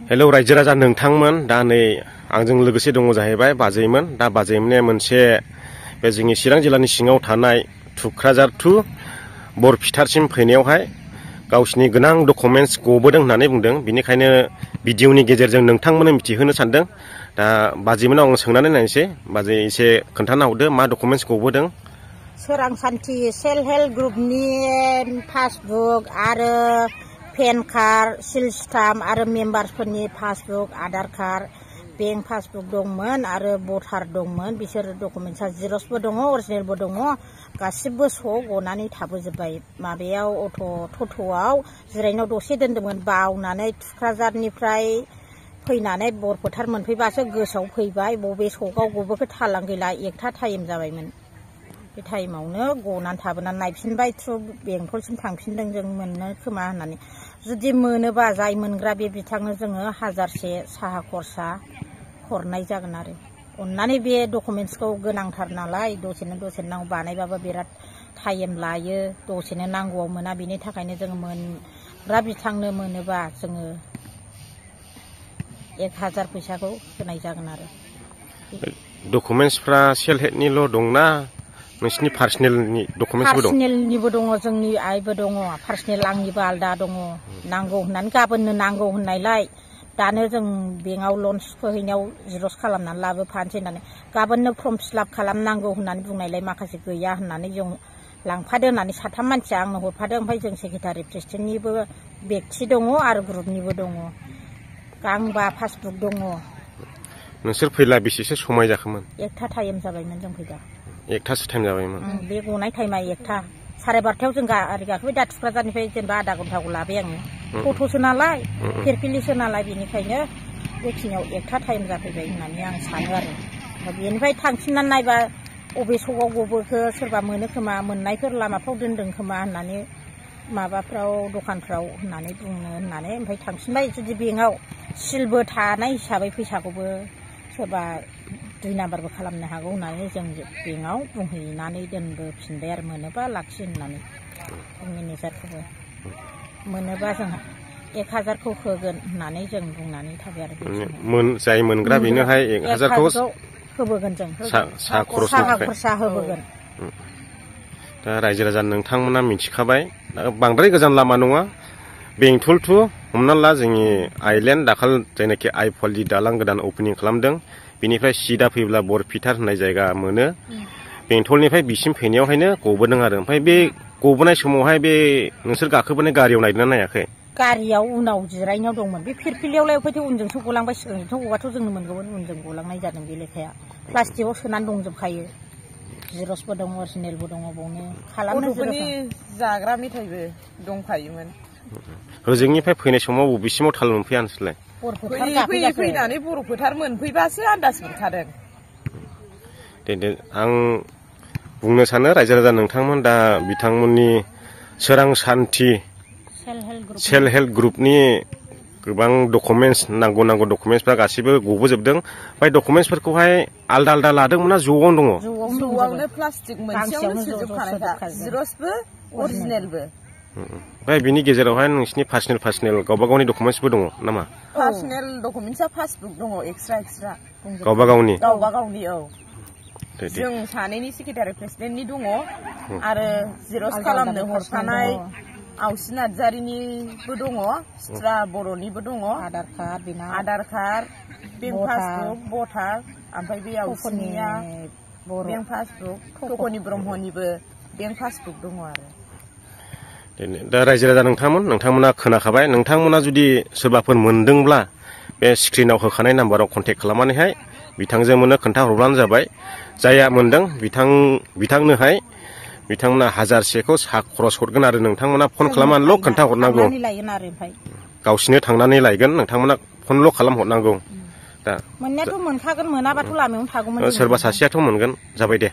hello रायजो राजा नोंथांमोन दा नै आंजों लोगोसे दङ जाहैबाय बाजैमोन दा बाजैमोननि मोनसे बे जोंनि चिरां जिल्लानि सिङाव थानाय थुक्राझार टु बरपेटासिम फैनायावहाय गावसिनि गोनां डकुमेन्ट्स गबोदों होननानै बुंदों बिनिखायनो भिडिअनि गेजेरजों नोंथांमोननो मिथिहोनो सानदों दा बाजैमोनाव आं सोंनानै नायनोसै बाजै एसे खोन्थाना हरदो मा डकुमेन्ट्स गबोदों सोरां सान्थि सेल्फ हेल्प ग्रुपनि पासबुक आरो पेन कार्ड सिल स्टाम्प आरो मेम्बार्सफोरनि passbook Aadhaar card bank passbook दंमोन आरो भटार दंमोन बिसोर डकुमेन्ट्सा जिरक्सबो दङ अरिजिनेलबो दङ गासिबो स' गनानै थाबोजोब्बाय माबायाव टट'आव जिरायनायाव दसे दोन्दोंमोन बावनानै थुक्राझारनिफ्राय फैनानै बरपेटार मोनफैबासो गोसोआव फैबाय बबे स'गाव गबोखो थालां गैला एकथा टाइम जाबायमोन बे टाइमावनो गनानै थाबोनानै नायफिनबाय थ्रु बेंटलसिम थांफिनदों जों मोननो खोमा होननानै जुदि मोनोबा जाय मोनग्रा बे बिथांनो जोङो 1000से साहा खरसा हरनाय जागोन आरो अननानै बे डकुमेन्ट्सखौ गोनांथार नालाय दसेनो नांगौ बानायबाबो बिराद टाइम लायो दसेनो नांगौआव मोना बेनि थाखायनो जोङो मोनग्रा बिथांनो मोनोबा जोङो 1000 फैसाखौ होनाय जागोन आरो डकुमेन्ट्सफ्रा सेल्फ हेल्पनिल' दंना नोंसिनि पार्सनेलनि डकुमेन्ट्सबो दं पार्सनेलनिबो दङ जोंनि आइबो दङ पार्सनेल आंनिबो आलदा दङ नांगौ होननानै गाबोननो नांगौ होननायलाय दानो जों बेंकआव लन सोहैनायाव जिरक्स खालामनानै लाबोफानोसै होननानै गाबोननो फर्म फिलआप खालामनांगौ होननानै बुंनायलाय माखासे गैया होननानै जों लांफादो होननानै 3 मानसिया आंनो हरफादों ओमफ्राय जों सेक्रेटारि प्रेसिडेन्टनिबो बेक्ति दङ आरो ग्रुपनिबो दङ गांबा पासबुक दङ नोंसोर फैला बेसेसो समाय जाखोमोन एकथा टाइम जाबायमोन जों फैदा एकथासो टाइम जाबायमोन बे गनाय टाइमा 1टा 12:30 जों गारि गाखोबाय दा थुक्राझारनिफ्राय जेनेबा आधा घन्टाखौ लाबाय आङो टट'सो नालाय फिरफिलिसो नालाय बेनिखायनो बेखिनियाव 1टा टाइम जाफैबाय होननानै आं सानो आरो बेनिफ्राय थांफिननानै नायबा अबे स'गाव गबोखो सोरबा मोनो खोमा मोननायफोर लामाफ्राव दोनदों खोमा होननानै माबाफ्राव दखानफ्राव होननानै बुङो होननानै ओमफ्राय थांफिनबाय जुदि बेंकआव सिलबो थानाय हिसाबै फैसाखौबो सोरबा 2 नाम्बारबो खालामनो हागौ होननानै जों बेंकआव बुंहैनानै दोनबोफिनबाय आरो मोनोबा लाखि होननानै मेनेजारखौबो मोनोबा जोंहा 1000खौ होगोन होननानै जों बुंनानै थाबाय आरो जाय मोनग्रा बेनोहाय 1000खौ होबोगोन जों साहा खरसा होबोगोन दा रायजो राजा नोंथांमोना मिथिखाबाय बांद्राय गोजान लामा नङा बेंटल टु हमना ला जोंनि आइलेण्ड दाखाल जायनाखि आइफवालि दालां गोदान अपेनिं खालामदों बिनिफ्राय सिदा फैब्ला बरपेटा होननाय जायगा मोनो बेंटलनिफ्राय बिसिम फैनायावहायनो गबोदों आरो ओमफ्राय बे गबोनाय समावहाय बे नोंसोर गाखोबोनाय गारियाव नायदोंना नायाखै गारियाव उनाव जिरायनायाव दंमोन बे फिरफिलियावलाय फैथो उनजोंसो गलांबाय सिगांजोंथ' गबाथ' जोंनो मोनगौमोन उनजों गलांनाय जादों बे लेखाया प्लास्टिकआव सोनानै दंजोबखायो जिरक्सबो दङ अरिजिनेलबो दङ बावनो खालामनो जाग्रा मेथाइबो दंखायोमोन होजोंनिफ्राय फैनाय समाव बबेसिमाव थाल मोनफैया नोंसोरलाय फैनानै बरपेटार मोनफैबासो आन्दाज मोनखादों दे आं बुंनो सानो रायजो राजा नोंथांमोन दा बिथांमोननि सोरां सान्थि सेल्फ हेल्प ग्रुपनि गोबां डकुमेन्ट्स नांगौ डकुमेन्ट्सफ्रा गासिबो गबोजोबदों ओमफ्राय डकुमेन्ट्सफोरखौहाय आलदा आलदा लादों ना ज'आवनो दङ ज'आवनो प्लास्टिक मोनसेयावनो सोजोबखानायखा जिरक्सबो अरिजिनेलबो ओमफ्राय बिनि गेजेरावहाय नोंसिनि पार्सनेल गावबा गावनि डकुमेन्ट्सबो दङ नामा पार्सनेल डकुमेन्ट्सआ पासबुक दङ एक्सट्रा गावबा गावनि औ जों सानैनि सेक्रेटारि प्रेसिडेन्टनि दङ आरो जिरक्स खालामनो हरफानाय आवसि नार्जारिनिबो दङ सित्रा बर'निबो दङ आधार कार्ड बेंक पासबुक भटार ओमफ्राय बे आवसिनिया बेंक पासबुक टक'नि ब्रह्मनिबो बेंक पासबुक दङ आरो दा रायजो राजा नोंथांमोना खोनाखाबाय नोंथांमोना जुदि सोरबाफोर मोनदोंब्ला बे स्क्रिनाव होखानाय नाम्बाराव कन्टेक्ट खालामनानैहाय बिथांजों मोननो खोन्थाहरब्लानो जाबाय जायहा मोनदों बिथांनोहाय बिथांमोना 1000सेखौ साहा खरस हरगोन आरो नोंथांमोना फन खालामनानैल' खोन्थाहरनांगौ गावसिनो थांनानै लायगोन नोंथांमोना फनल' खालामहरनांगौ दा मोननायाथ' मोनखागोन मोनाबाथ' लामायावनो थागौमोन सोरबा सासेयाथ' मोनगोन जाबाय दे